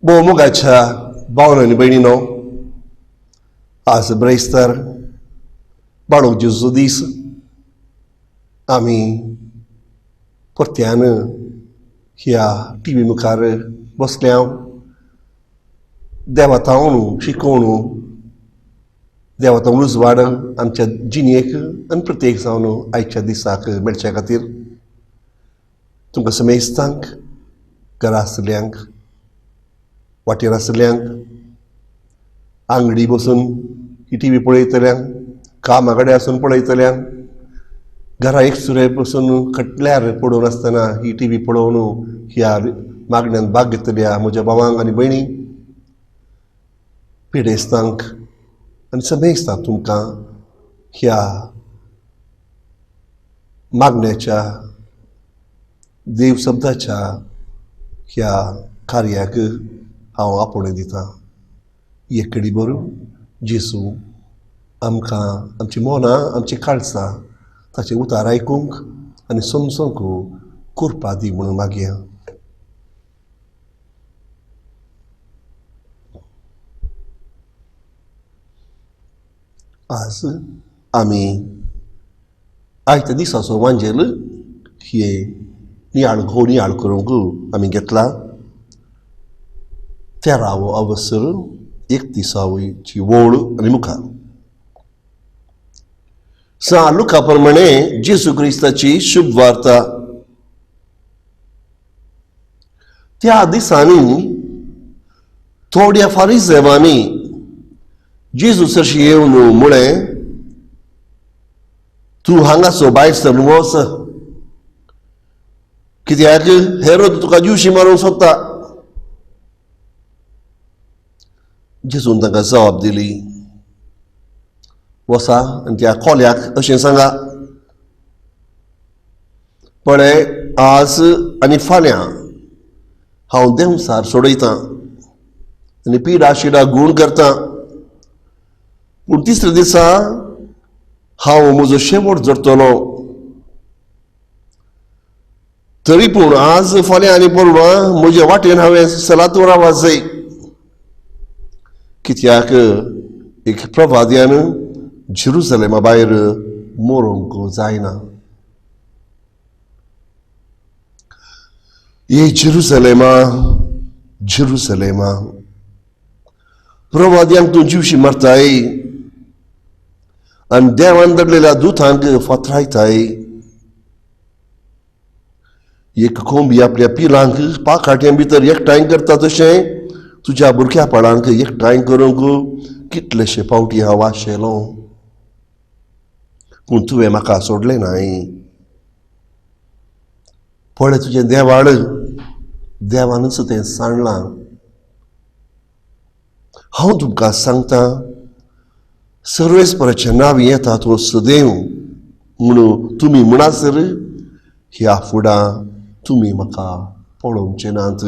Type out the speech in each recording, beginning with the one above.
भोवमोगाच्या भावन आनी भयणीनो, आज ब्रेस्तार बाळूक जेजूचो दीस. आमी परत्यान ह्या टी व्ही मुखार बसल्या देवातावन शिकोवन देवातावन उजवाड आमच्या जिणेक आनी प्रत्येक जावन आयच्या दिसाक मेळच्या खातीर तुमकां समेस्तांक, घरा आसतल्यांक, वाटेर आसतल्यांक, आंगडी बसून ही टी व्ही पळयतल्यांक, कामा कडेन आसून पळयतल्यांक, घरा एक सुरे बसून खटल्यार पडून आसतना ही टी व्ही पळोवन ह्या मागण्यांत भाग घेतल्या म्हज्या भावांक आनी भयणींक, पिडेस्तांक आनी समेस्तांक तुमकां ह्या मागण्याच्या देव शब्दाच्या ह्या कार्याक हांव आपोवणें दितां. एकेडी बरो जेजू आमकां आमची मनां, आमची काळसां ताचें उतार आयकूंक आनी समजूंक कृपा दी म्हणून मागया. आज आमी आयत्या दिसाचो वांजेल हे नियाळ घो नियाळ करूंक आमी घेतला. 13वो अवसर 31ची वोळ आनी मुखार सा लुका प्रमाणे जेजू क्रिस्ताची शुभ वार्ता. त्या दिसांनी थोड्या फारिजेवांनी जेजू सरशी येवन म्हळें, तूं हांगासो भायर सरून वच, कित्याक हेरोद तुका जिवशी मारूंक सोदता. जेजून तांकां जबाब दिली, वसा आनी त्या कोल्याक अशें सांगा, पळय आज आनी फाल्यां हांव देंवचार सोडयतां आनी पिडा शिडा गूण करतां, पूण तिसऱ्या दिसा हांव म्हजो शेवट जरतलो. तरी पूण आज फाल्यां आनी परवां म्हज्या वाटेन हांवें सलातूर आवाज जाय, कित्याक एक प्रवाद्यान जेरुजलेमा भायर मरूंक जायना. ये जेरुजलेमा, जेरुजलेमा, प्रवाद्यांक तूं जिवशी मारताय आनी देवान धाडलेल्या दुतांक फातरायताय. एक कोंबी आपल्या पिलांक पाखाट्यां भितर एकठांय करता तशें तुज्या भुरग्यापणांक एकठांय करूंक कितलेशे फावटी हांव आशेलो, पूण तुवें म्हाका सोडलें नाय. पळय तुजें देवाळ, देवानूच तें सांडलां. हांव तुमकां सांगता, सर्वेस्पराच्या नांव येता तो सदैव म्हणून तुमी म्हणसर ह्या फुडां तुमी म्हाका पळोवचे नात.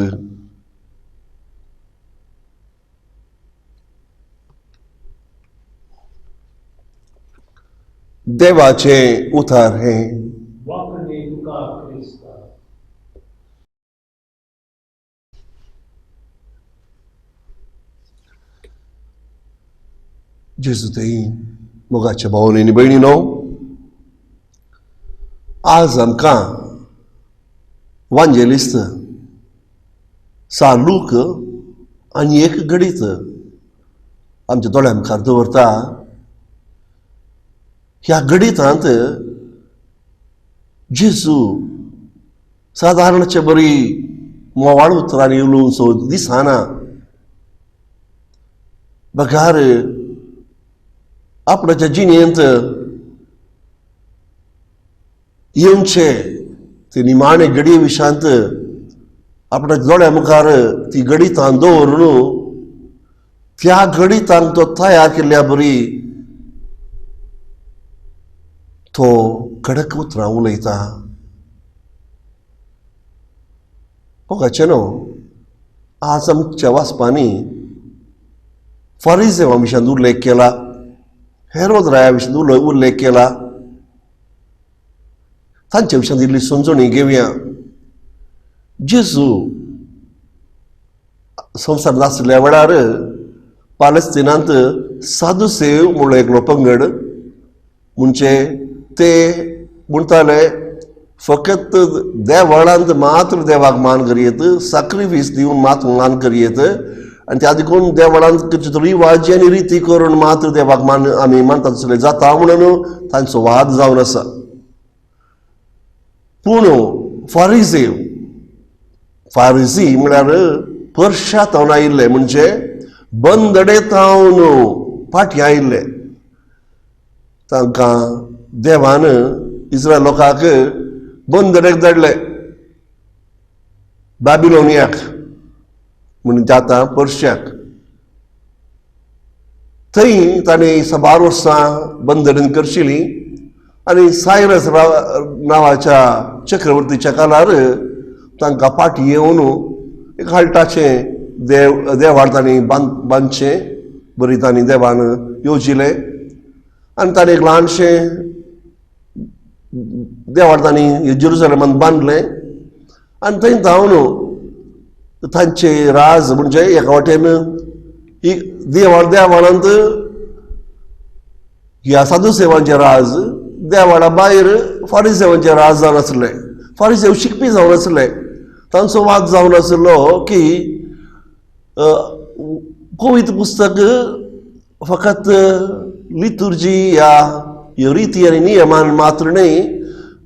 देवाचें उतार हें. जेजू थंय मोगाच्या भावांनी आनी भयणीनो, आज आमकां वांजेलिस्त सालूक आनी एक घडीत आमच्या दोळ्या मुखार दवरता. ह्या घडितांत जेजू सादारणचे बरी मोवाळ उतरांनी उलोवन सो दिसना, बगार आपणाच्या जिणेंत येवचे ते निमाणे घडये विशांत आपल्या दोळ्या मुखार ती घडितां दवरून त्या घडितांक तो तयार केल्ल्या बरी तो कडक उतरां उलयता. मोगाचें न्हू, आज आमच्या वाचपांनी फारिजेवा विशयांत उल्लेख केला, हेरोद राया विशयांत उल्लेख केला. तांच्या विशयांत इल्ली समजणी घेवया. जेजू संवसार नासल्या वेळार पालस्तिनांत साधुसेव म्हणलो एकलो पंगड, म्हणजे ते म्हणटाले फकत देवळांत मात्र देवाक मान करयेत, साक्रिफीस दिवन मात्र मान करयेत, आनी त्या देखून देवळांत करचे रिवाजी आनी रिती करून मात्र देवाक मान आमी मानतात तसलें जाता म्हणून तांचो वाद जावन आसा. पूण फारिजेव, फारिजी म्हळ्यार पर्शा थावन आयिल्ले, म्हणजे बंदडे थावन फाटीं आयिल्ले. तांकां देवान इस्रायल लोकांक बंदडेक धाडले बाबिलोनियाक, म्हणून आतां पर्शियाक. थंय ताणें साबार वर्सां बंदडेन करशिली आनी सायरस नांवाच्या चक्रवर्तीच्या काळार तांकां फाटीं येवन एक हालटाचें देवाळ तांणी बांदचें बरी तांणी देवान येवजिलें आनी ताणें एक ल्हानशें देवाळ तांणी जेरुजलेमान बांदलें आनी थंय धांवन तांचे राज म्हणजे एका वाटेन देवाळांत ह्या साधू सेवांचे राज, देवाळा भायर फारिसेवांचे राज जावन आसले. फारिसेव शिकपी जावन आसले. तांचो वाद जावन आसलो की पवित्र पुस्तक फकत लितुर्जी ह्या रिती आनी नियमान मात्र न्हय,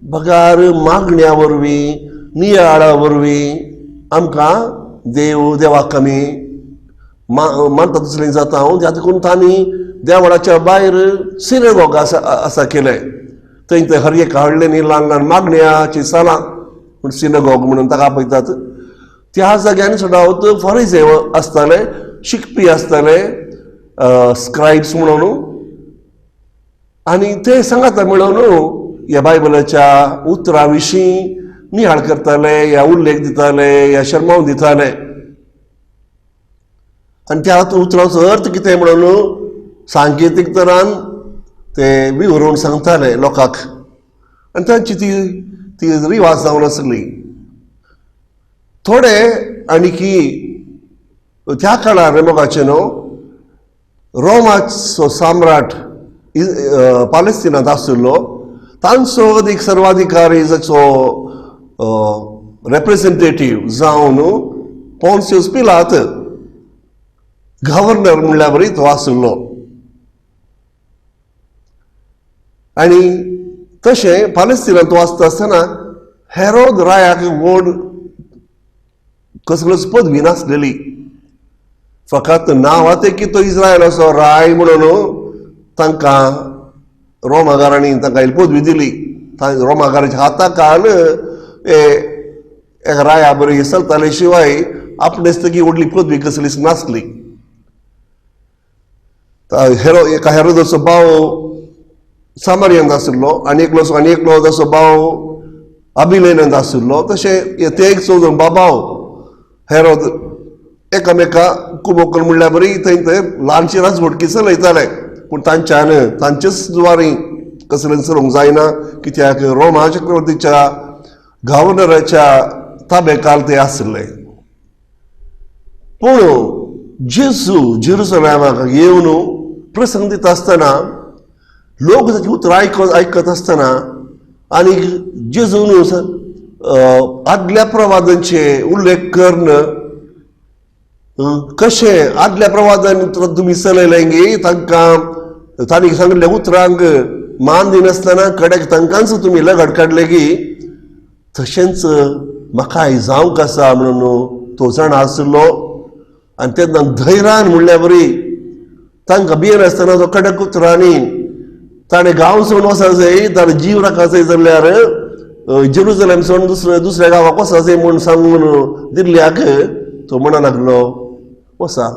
बगार मागण्या वरवीं, नियाळा वरवीं आमकां देव देवाक आमी मानता तसलें जाता. हांव त्या देखून तांणी देवळाच्या भायर सिनेगॉग आसा आसा केलें. थंय थंय हर एक हाडले न्ही ल्हान ल्हान मागण्याची सालां पूण सिनगॉग म्हणून ताका आपयतात. त्या जाग्यान चडावत फरिजेव आसताले, शिकपी आसताले, स्क्रायब्स म्हणून, आनी ते सांगाता मेळोवन ह्या बायबलाच्या उतरां विशीं नियाळ करताले, ह्या उल्लेख दिताले, ह्या शर्माव दिताले. आनी त्या उतरांचो अर्थ कितें म्हणून सांकेतीक तरान ते विवरून सांगताले लोकांक, आनी तांची ती ती रिवाज जावन आसली. थोडे आनी की त्या काळार मोगाचे न्हू रोमाचो सम्राट पालेस्तिनांत आशिल्लो, तांचो अदीक सर्वाधिकारी जाचो रेप्रेजेंटेटीव जावन पोन्सियस पिलात गव्हर्नर म्हणल्यार बरी तो आशिल्लो. आनी तशें पालेस्तिनांत तो आसता आसतना हेरोद रायाक व्हड कसलोच पदवी नासलेली, फकत नांव तें की तो इस्रायलाचो राय म्हणून तांकां रोमागारांनी तांकां पदवी दिली. रोमागाराच्या हाता काल एका राया बरी चलताले शिवाय आपणेच ती व्हडली पदवी कसलीच नासली. एका हेरोदाचो भाव सामारियांत आशिल्लो आनी एकलो आनी एकलो ताचो भाव अबिलेनांत आशिल्लो. तशें ते एक चौदन बाबाव हेरोद एकामेका कुमोकर म्हणल्यार बरी थंय थंय ल्हानशी राजवटकी चलयताले, पूण तांच्यान तांचेच द्वारी कसलें चलोवंक जायना, कित्याक रोमा चक्रवर्तीच्या गव्हर्नराच्या ताबेकाल ते आशिल्ले. पूण जेजू जेरुसलेमाक येवन प्रसंग दिता आसतना लोक ताची उतरां आयकत आसतना आनी जेजून आदल्या प्रवादांचे उल्लेख करून कशें आदल्या प्रवादांनी तुमी चलयलें गी, तांकां तांणी सांगिल्ल्या उतरांक मान दिनासतना कडेक तांकांच तुमी लगड काडले की, तशेंच म्हाकाय जावंक आसा म्हणून तो जाणा आशिल्लो. आनी तेन्ना धैर्यान म्हणल्या बरी तांकां भियेनासतना तो कडक उतरांनी ताणें गांव सोडून वचपाक जाय, ताणें जीव राखपाक जाय जाल्यार जेरुजलेम सोडून दुसऱ्या गांवाक वचपाक जाय म्हूण सांगून दिल्ल्याक तो म्हणा लागलो, वसा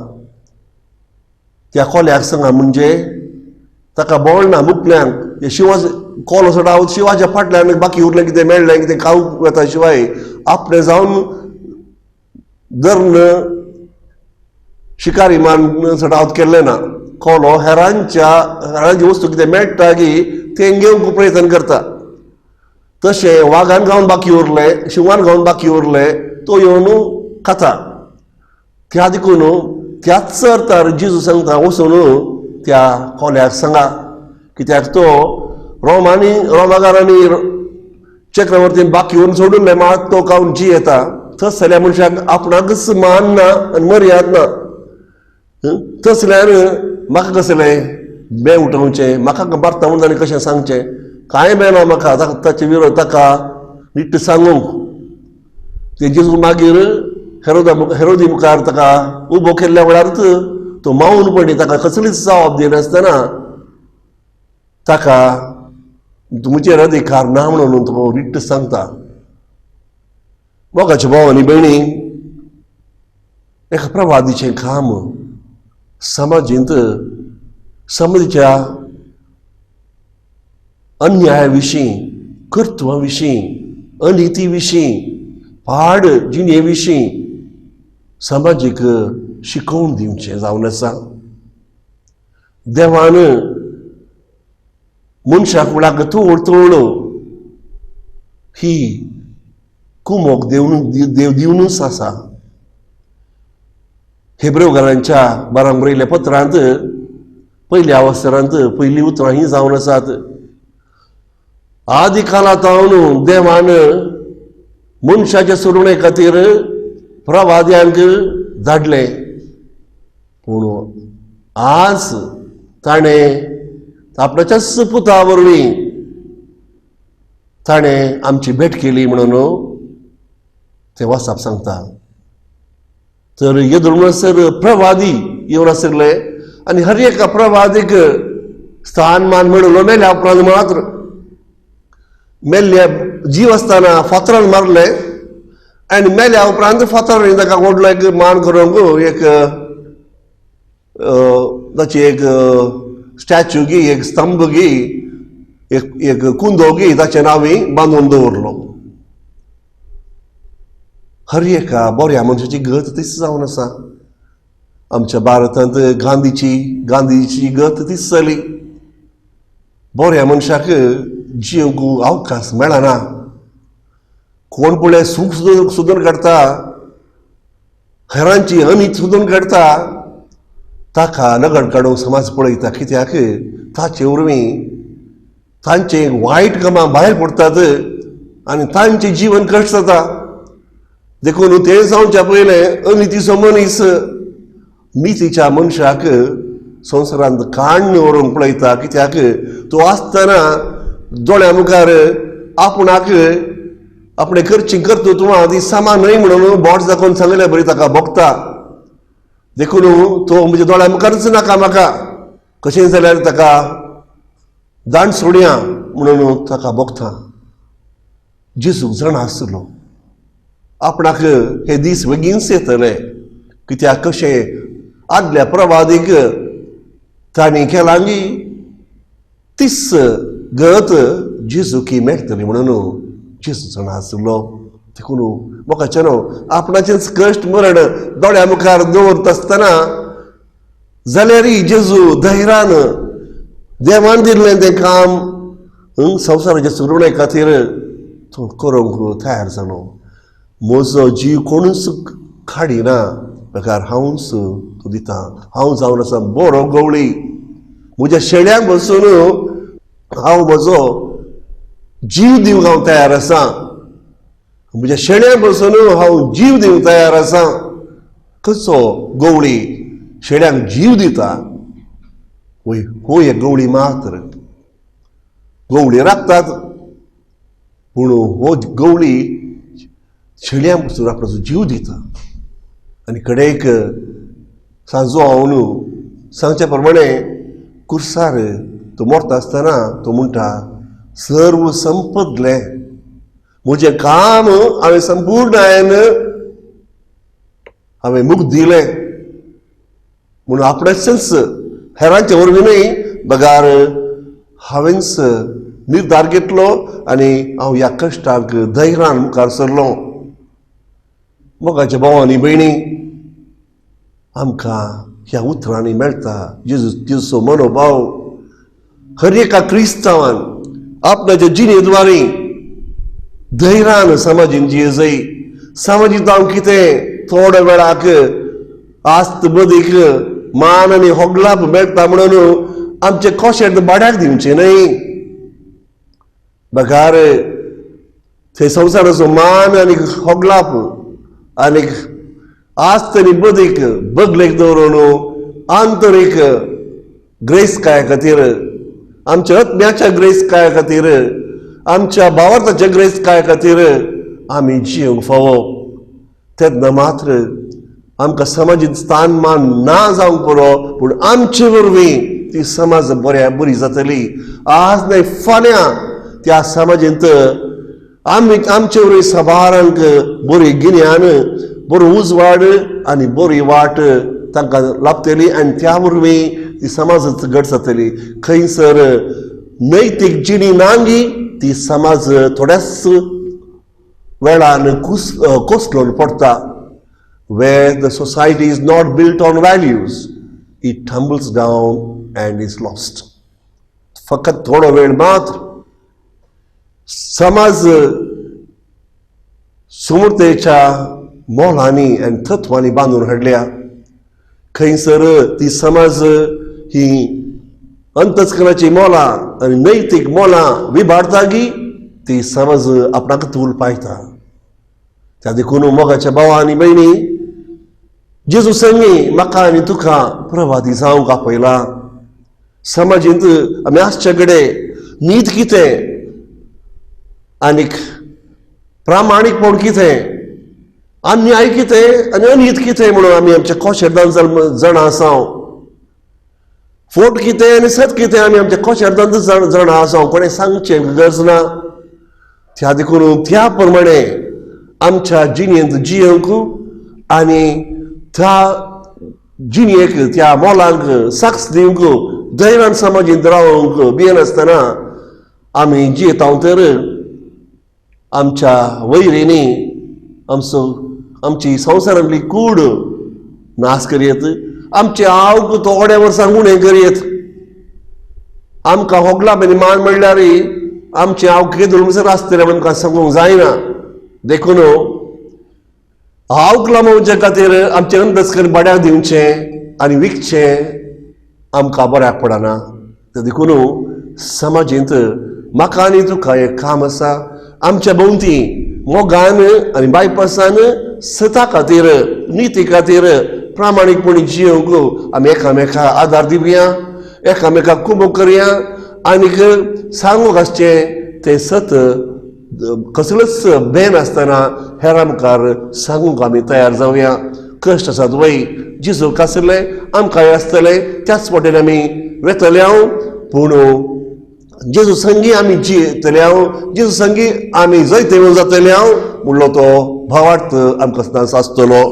त्या कोल्याक सांगा, म्हणजे ताका बोळ ना मुकल्यांक शिवा कोलो सोडा शिवाच्या फाटल्यान बाकी उरलें कितें मेळ्ळें कितें खावंक वता शिवाय आपणें जावन धरून शिकारी मान चडावत केल्लें ना. कोलो हेरांच्या हेरांची वस्तू कितें मेळटा की तें घेवंक प्रयत्न करता. तशें वागान गावन बाकी उरलें, शिंवान गावन बाकी उरलें, तो येवन खाता. त्या देखून त्याच अर्थार जेजू सांगता वचून त्या कोल्याक सांगा, कित्याक तो रोमांनी रोमागारांनी चक्रवर्तीन बाकी उरून सोडून मात तो खावन जी येता. तसल्या मनशाक आपणाकच मान ना आनी मर्याद ना. तसल्यार म्हाका कसलें बें उठोवचें, म्हाका मारता म्हणून ताणें कशें सांगचें, कांय बें ना म्हाका ताचे विरोध ताका निट्ट सांगूंक. ते जेजू मागीर हेरोदी मुखार ताका उबो केल्ल्या वेळारच तो मावूनपणी ताका कसलीच जबाब दिनासतना ताका तुमचेर अधिकार ना म्हणून तो निट्ट सांगता. मोगाचे भाव आनी भयणी, एका प्रवादीचें काम समाजींत समाजाच्या अन्याया विशीं, कर्तुवा विशीं, अनिती विशीं, पाड जिणे विशीं समाजीक शिकोवन दिवचें जावन आसा. देवान मनशाक मुळाक तोड तोड ही कुमोक देव दिवनूच आसा. हेब्रेवकारांच्या बारांक बरयल्ल्या पत्रांत पयल्या अवसरांत पयलीं उतरां हीं जावन आसात. आदी काळांत देवान मनशाचे सोडवणे खातीर प्रवाद्यांक धाडले, पूण आज ताणें आपल्याच्याच पुता वरवीं ताणें आमची भेट केली म्हणून ते वाचप सांगता. तर येदोळ म्हणसर प्रवादी येवन आशिल्ले आनी हर एका प्रवादीक स्थान मान मेळिल्लो मेल्या उपरांत मात्र मेल्ल्या जीव आसतना फातरान मारले आनी मेल्या उपरांत फातरान ताका व्हडलो एक मान करूंक एक ताची एक स्टॅच्यू गी, एक स्तंभ गी, एक एक कुंदो गी ताचें नांवी बांदून दवरलो. हर एका बऱ्या मनशाची गत तीच जावन आसा. आमच्या भारतांत गांधीची गत तीच जाली. बऱ्या मनशाक जिवंक अवकाश मेळना. कोण पळय सूख सोदून काडटा, हेरांची अनीत सोदून काडटा, ताका नगड काडूंक समाज पळयता. कित्याक ताचे वरवीं तांचे वायट कामां भायर पडटात आनी तांचें जीवन कश्ट जाता. देखून तें जावच्या पयलें अनितीचो मनीस नितीच्या मनशाक संवसारांत काण्ण व्हरूंक पळयता. कित्याक तो आसतना दोळ्या मुखार आपणाक आपणें करची कर्तृत्वां ती समा न्हय म्हणून बोट दाखोवन सांगले बरी ताका भोगता. देखून तो म्हज्या दोळ्या मुखारच नाका म्हाका, कशेंय जाल्यार ताका दांड सोडया म्हणून ताका भोगता. जेजूक जाणा आसलो आपणाक हे दीस बेगीनच येतले. कित्याक कशें आदल्या प्रवादीक तांणी केलां गी तीच गत जेजुकी मेळटली म्हणून जेजू जाणा आसलो. देखून मोगाचें न्हू आपणाचेंच कश्ट मरण दोळ्या मुखार दवरता आसतना जाल्यारय जेजू धैर्यान देवान दिल्लें तें काम संवसाराच्या सुरवणे खातीर तो करूंक तयार जालो. म्हजो जीव कोणूच काडिना बगर हांवूच तो दिता. हांव जावन आसा बरो गवळी, म्हज्या शेळ्यांक बसून हांव म्हजो जीव दिवंक हांव तयार आसा. म्हज्या शेळ्यांक बसून हांव जीव दिवंक तयार आसा. कसो गवळी शेळ्यांक जीव दिता? वय हो एक गवळी मात्र गवळी राखतात, पूण हो गवळी शेळ्यां पसून आपणाचो जीव दिता. आनी कडेक सांजो हांव न्हू सांगच्या प्रमाणे कुर्सार तो मरता आसतना तो म्हणटा, सर्व संपदलें, म्हजें काम हांवें संपूर्ण हांवें मुक्त दिलें. म्हणून आपणेंच हेरांचे वरवीं न्हय बगार हांवेंच निर्धार घेतलो आनी हांव ह्या कश्टांक धैर्यान मुखार सरलो. मोगाच्या भाव आनी भयणी, आमकां ह्या उतरांनी मेळटा जेजू जेजूचो मनोभाव. हर एका क्रिस्तांवान आपणाच्या जिणे द्वारे धैर्यान समाजीन जिये. समाजीत हांव कितें थोड्या वेळाक आस्त बदीक मान आनी होगलाप मेळटा म्हणून आमचे कोशेट भाड्याक दिवचें न्हय, बगार थंय संवसाराचो मान आनी होगलाप आनी आस्त आनी बदीक बगलेक दवरून आंतरीक ग्रेसकाय खातीर, आमच्या आत्म्याच्या ग्रेसकाय खातीर, आमच्या भावार्थाच्या ग्रेसकाय खातीर आमी जिवंक फावो. तेन्ना मात्र आमकां समाजीत स्थान मान ना जावंक पुरो, पूण आमचे वरवीं ती समाज बऱ्या बरी जातली. आज न्हय फाल्यां त्या समाजेंत आमी आमचे वरवीं साबारांक बरी गिन्यान, बरो उजवाड आनी बरी वाट तांकां लाभतली आनी त्या वरवीं ती समाजाच घट जातली. खंयसर नैतीक जिणी नांगी ती समाज थोड्याच वेळान कुस कोसळून पडटा. Where the society is not built on values, it tumbles down and is lost. फकत थोडो वेळ मात्र समाज सुमूर्तेच्या मोलांनी आनी तत्वांनी बांदून हाडल्या. खंयसर ती समाज ही अंतस्करणाची मोलां आनी नैतीक मोलां विभाडतागी ती समाज आपणाक तूल पायता. त्या देखून मोगाच्या भावा आनी भयणी, जेजू संगी म्हाका आनी तुका प्रवादी जावंक आपयला. समाजींत आमी आसचे कडेन नीत कितें आनीक प्रामाणीकपण कितें, अन्याय कितें आनी अनीत कितें म्हणून आमी आमच्या कोशेर्दान जाणा आसा. फोट कितें आनी सत कितें आमी आमच्या कोशेर्दान जाणा आसा. कोणें सांगचें गरज ना. त्या देखून त्या प्रमाणे आमच्या जिणेंत जियेवंक आनी त्या जिणेक त्या मोलांक साक्ष दिवंक दैरान समाजींत रावंक भियेनासतना आमी जियेता तर आमच्या वैरींनी आमचो आमची संवसारांतली कूड नाश करयत, आमचे आवक थोड्या वर्सां उणें करयत. आमकां होगला आनी मान म्हणल्यार आमचें हांव केदोळ म्हणसर आसतलें म्हण आमकां सांगूंक जायना. देखून आवक लांबोवचे खातीर आमचें अंदस्कर भाड्याक दिवचें आनी विकचें आमकां बऱ्याक पडना. देखून समाजींत म्हाका आनी तुका एक काम आसा, आमच्या भोंवती मोगान आनी बायपासान सता खातीर निती खातीर प्रामाणीकपणी जियोवंक आमी एकामेका आदार दिवया, एकामेकाक कुमक करया आनीक सांगूंक आसचें तें सत कसलोच बेन आसतना हेरां मुखार सांगूंक आमी तयार जावया. कश्ट आसात वय, जेजूक आसलें आमकांय आसतलें, त्याच वाटेन आमी वेतले हांव. पूण जेजू संगी आमी जियेतले हांव, जेजू संगी आमी जैतेवंत जातले हांव म्हणलो तो भावार्थ आमकां सदांच आसतलो.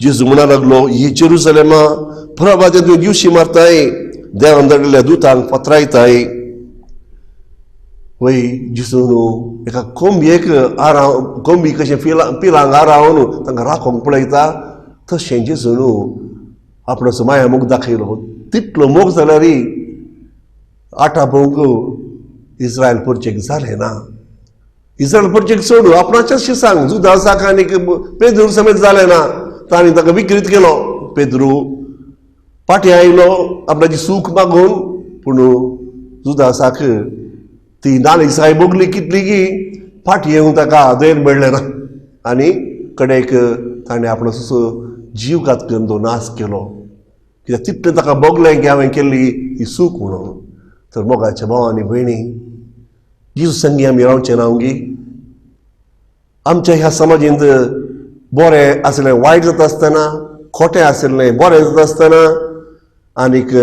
जेजू म्हणा लागलो, ही जेरुसलेमा प्रभाते तुवें दिवशी मारताय, देवान धाडिल्ल्या दुतांक पत्रायताय. वय जेजू न्हू एका कोंबयेक आराव कोंबी कशें पिलांक आरावन तांकां राखोंक पळयता तशें जेजू न्हू आपणाचो माया मोग दाखयलो. तितलो मोग जाल्यार आटा भोंवक इस्रायल परचेक जालें ना. इस्रायल परचेक सोडू आपणाच्याच शिसांक जुदासाक आनी पेद्रू समेत जालें ना. तांणी ताका विक्रीत केलो. पेद्रू फाटीं आयलो आपणाची सूख मागून, पूण जुदासाक ती नालिसाय भोगली कितली की फाटीं येवन ताका धैर्य मेळ्ळें ना आनी कडेक ताणें आपणाचो जीव घात करून तो नाश केलो. कित्याक तितलें ताका भोगलें की हांवें केल्ली ही सूख म्हणून. तर मोगाच्या भाव आनी भयणी, जेजू संगी आमी रावचें ना गी? आमच्या ह्या समाजींत बरें आसलें वायट जाता आसतना, खोटें आशिल्लें बरें जाता आसतना, आनीक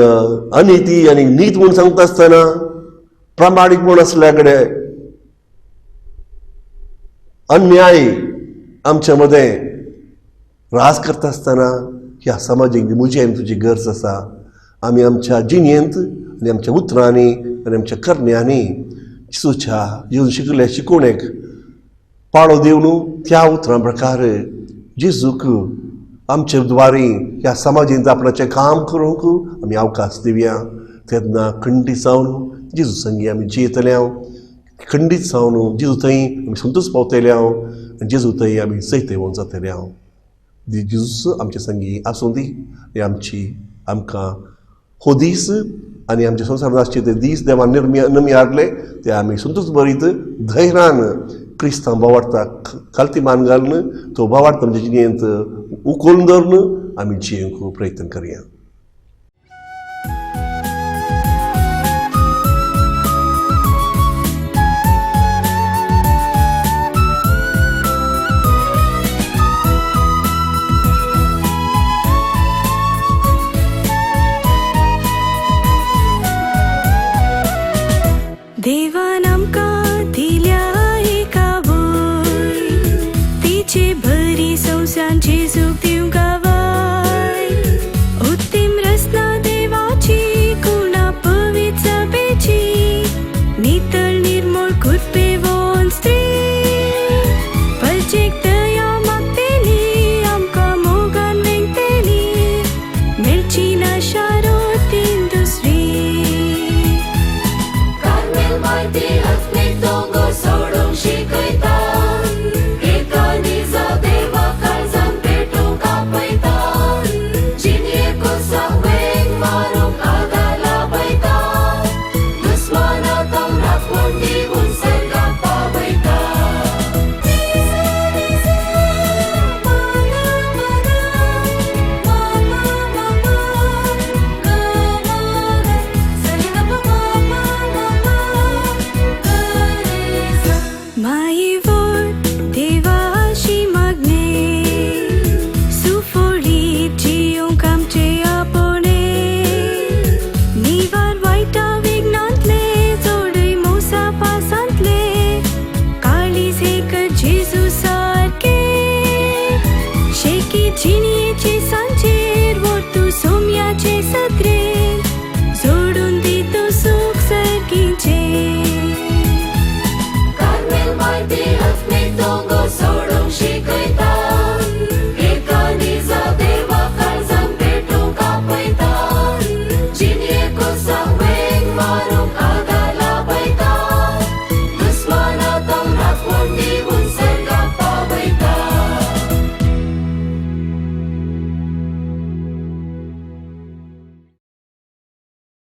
अनिती आनी नीत म्हूण सांगता आसतना, प्रामाणीक म्हूण आसल्या कडेन अन्याय आमच्या मदें राज करता आसतना ह्या समाजीक म्हजी आनी तुजी गरज आसा. आमी आमच्या जिणेंत आनी आमच्या उतरांनी आनी आमच्या करण्यांनी जेजूच्या जेजून शिकयल्ल्या शिकवणेक पाळो दिवन त्या उतरां प्रकार जेजूक आमचे द्वारी ह्या समाजींत आपणाचें काम करूंक आमी अवकाश दिवया. तेन्ना खंडीत जावन जेजू संगी आमी जियेतले हांव, खंडीत जावन जेजू थंय आमी संतोश पावतले हांव आनी जेजू थंय आमी जैतवंत जातले हांव. जेजूस आमचे संगी आसूं दी आनी आमची आमकां हो दीस आनी आमच्या संवसारांत आसचे ते दीस देवान निर्मी हाडले ते आमी संतोश बरीत धैर्यान क्रिस्तांव भावार्थाक खालती मान घालून तो भावार्थ आमच्या जिणेंत उखलून धरून आमी जियेवंक प्रयत्न करया. देवान आमकां दिल्या एका वय, तिचे बरी संवसांची सुख दिवंक गावाय. उत्तीम रचना देवाची, कुणा पवित्र सभेची, नितळ निर्मळ कृपेवन स्त्री, परजेक दया मागतेली, आमकां मोगान वेंगतेली, मेळची ना शारोतीन दुसरी. कार्मेल वाड्यार